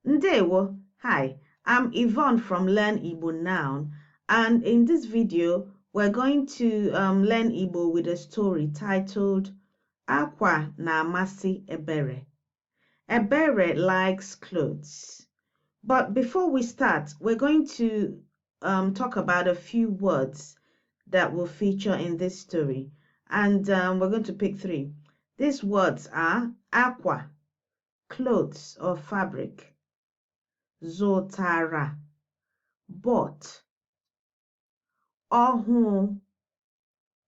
Ndewo! Hi, I'm Yvonne from Learn Igbo Now, and in this video, we're going to learn Igbo with a story titled Akwa na-amasị Ebere. Ebere likes clothes. But before we start, we're going to talk about a few words that will feature in this story. And we're going to pick three. These words are akwa, clothes or fabric, zụtara, bought, ọhụụ,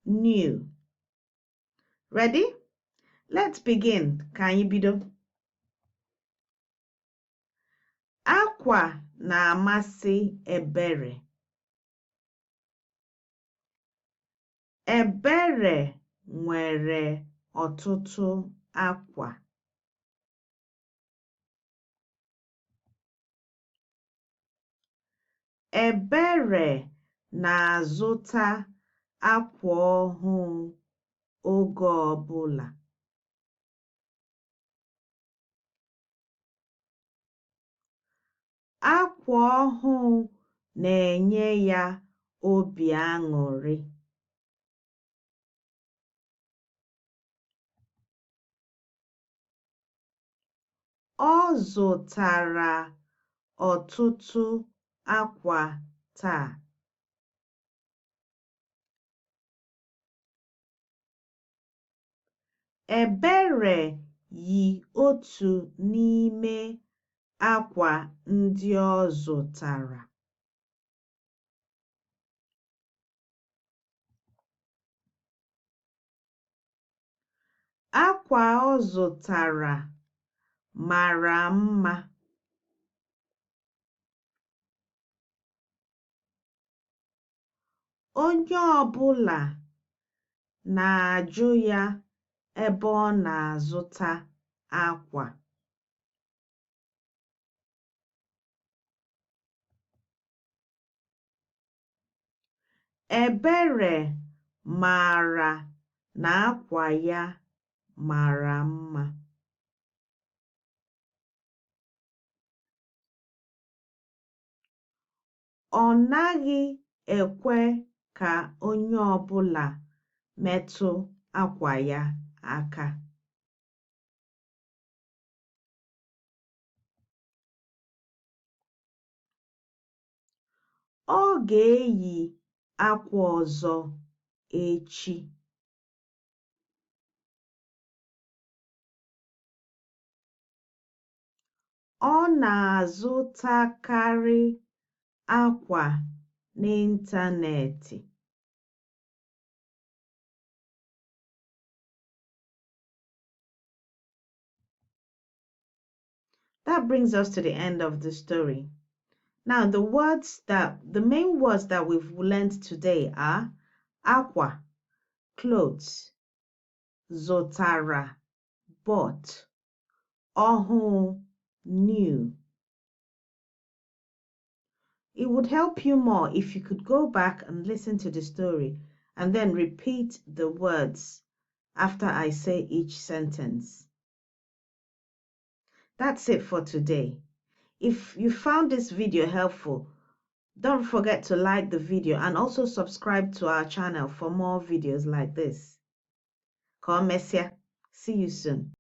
new. Ready? Let's begin. Ka anyị bido. Akwa na-amasị Ebere. Ebere nwere ọtụtụ akwa. Ebere na-azụta akwa ọhụụ oge ọbụla. Akwa ọhụụ na-enye ya obi aṅụrị. Ọ zụtara ọtụtụ akwa taa. Ebere yi otu n'ime akwa ndị ọ zụtara. Akwa ọ zụtara mara mma. Onye ọbụla na-ajụ ya ebe ọ na-azụta akwa. Ebere maara na akwa ya mara mma. Ọ naghị ekwe ka onye ọbụla metụ akwa ya aka. Ọ ga-eyi akwa ọzọ echi. Ọ na-azụtakarị akwa n'ịntanetị. That brings us to the end of the story. Now, the main words that we've learned today are akwa, clothes, zụtara, bought, ọhụụ, new. It would help you more if you could go back and listen to the story and then repeat the words after I say each sentence. That's it for today. If you found this video helpful, don't forget to like the video and also subscribe to our channel for more videos like this. Ka o mesịa. See you soon.